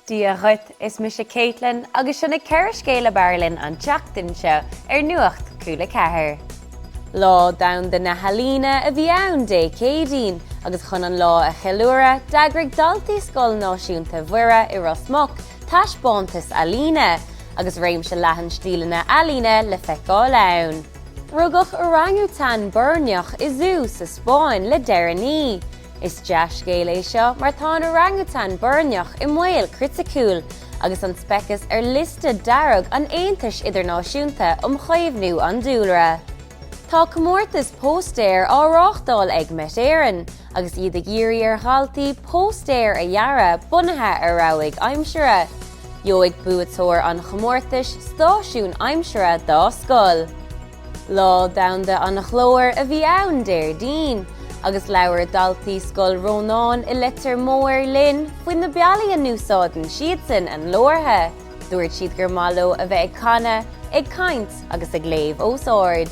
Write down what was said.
Dia dhuit, is mise Caitlin agus seo na 4 scéal ab fhearr linn an tseachtain seo ar Nuacht Cúla 4. Lá Domhanda na hEalaíne a bhí ann Dé Céadaoin agus chun an lá a cheiliúradh d'eagraigh daltaí Scoil Náisiúnta Mhuire i Ros Muc taispeántas ealaíne, agus réimse leathan stíleanna ealaíne le feiceáil ann. Rugadh orangútan Boirneach i zú sa Spáinn le deireanaí. Is dea-scéal é seo mar tá an orangútan Boirneach i mbaol criticiúil agus an speiceas ar liosta dearg an Aontais Idirnáisiúnta um Chaomhnú an Dúlra. Tá comórtas póstaer á reáchtáil ag Met Éireann agus iad ag iarraidh ar dhaltaí póstaer a dhearadh bunaithe ar rabhaidh aimsire. Gheobhaidh buaiteoir an chomórtais stáisiún aimsire dá scoil. Lá Domhanda an Ghlóir a bhí ann Déardaoin agus labhair daltaí Scoil Rónáin i Leitir Móir linn faoi na bealaí a n-úsáideann siadsan a nglórtha. Dúirt siad gur maith leo a bheith ag canadh, ag caint agus ag léamh os ard.